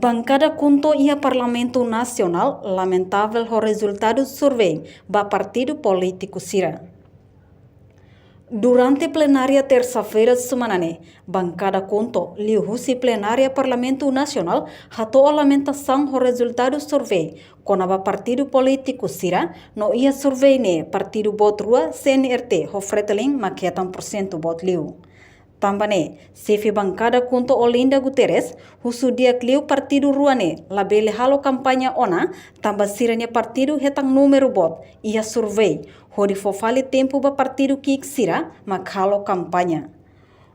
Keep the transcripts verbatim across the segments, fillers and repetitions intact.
Bankada KHUNTO iha Parlamentu Nasionál lamentavel ho rezultadu survei ba partidu polítiku sira. Durante plenária tersa-feira semana ne'e, bankada KHUNTO liuhusi plenária Parlamentu Nasionál hato'o lamentasaun ho rezultadu survei kona-ba partidu polítiku sira, no iha survei ne'e partidu boot rua C N R T ho Fretilin mak hetan porsentu boot liu. Tanba ne'e, xefe bankada KHUNTO Olinda Guterres husu di'ak liu partidu rua ne'e labele halo kampaña ona, tanba sira-nia partidu hetan númeru boot iha survei, hodi fó fali tempu ba partidu ki'ik sira mak halo kampaña.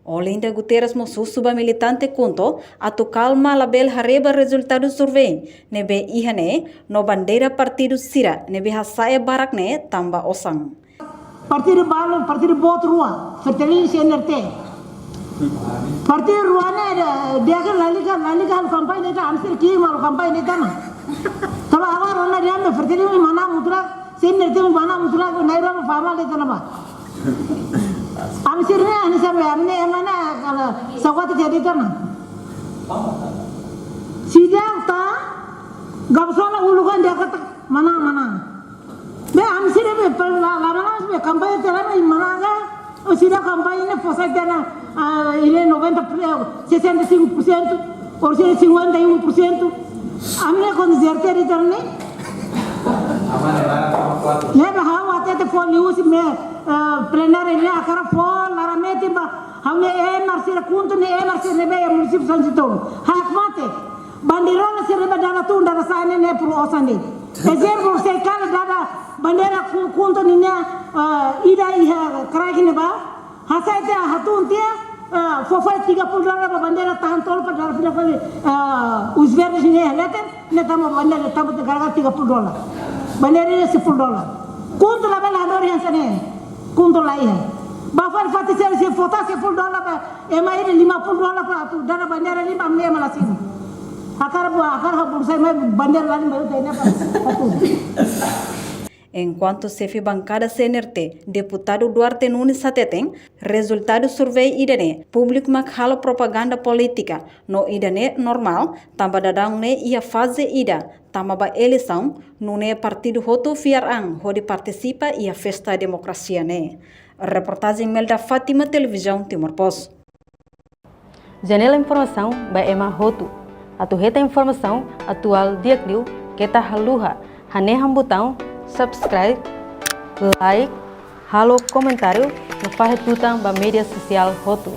Olinda Guterres mós husu ba militante KHUNTO atu kalma, labele haree ba rezultadu survei ne'ebé iha ne'e, no bandeira partidu sira ne'ebé hasa'e barak ne'e tanba osan. Partidu balu, partidu boot rua, Fretilin C N R T. Partidu rua ne'e, de, di'ak lalika, lalika halo kampaña de'it, ami sira ki'ik mak halo kampaña de'it ona. Tanba agora ona di'ak, Fretilin manán mutlak, C N R T manán mutlak, Nairobi fama de'it ona ba. Ami sira ne'e, hanesan be, ami ne'e, ema ne'e, kala, sawat tiha de'it ona. Sida ta, gabsola ulukan di'ak katak, manán, manán. Be, ami sira be, pe-, la, la, la, la, be, kampaña tiha ona, i manán ka, o sira kampaña ne'e fó sai tiha ona, ah, ne'e noventa por cento, sessenta e cinco por cento, ou seja, cinquenta e um por cento. Ami ne'e kuandu dezerta de'it ona ne'e. Ne'ebé ha'u hatete fó liuhusi, eh, plenária ne'e hakarak fó klaramente ba ha'u-nia ema sira, KHUNTO nia ema sira ne'ebé iha munisípiu São Sebastião. Hakmatek. Bandeira sira ne'ebé dada tun, dada sa'e ne'e, ne'e puru osan de'it. Ezemplu, se kala dada bandeira KHU-, KHUNTO ninia, eh, ida iha kraik ne'ebá, hasai tiha, hatun tiha, eh, fó fali tiga puluh dolar ba bandeira tahan tolpa, dada fila fali, eh, Os Verdes nia leten, ne'e tama bandeira, tama te garga tiga puluh dolar. Bandeira ne'e sepuluh dolar. KHUNTO labele hadomi hanesan ne'e. KHUNTO la iha. Ba fali fatin sira, se vota sepuluh dolar ba, ema ida lima puluh dolar para atu dada bandeira lima, ami ema la simu. Hakarak buat, hakarak ha'u bolu sai mai bandeira la lima, ita ne'e para atu. Enkuantu xefe bankada C N R T, Deputadu Duarte Nunes hateten, rezultadu survei ida-ne'e públiku mak halo propaganda polítika, no ida-ne'e normál, tanba daudaun ne'e iha faze ida tama ba eleisaun, nune'e partidu hotu fiar an hodi partisipa iha festa demokrasia ne'e. Reportajen Melda Fátima, Televizaun Timor Post. Janela informasaun ba ema hotu. Atu hetan informasaun atuál di'ak liu, keta haluha hanehan butaun subscribe, like, halo komentáriu, no fahe tutan ba média sosiál hotu.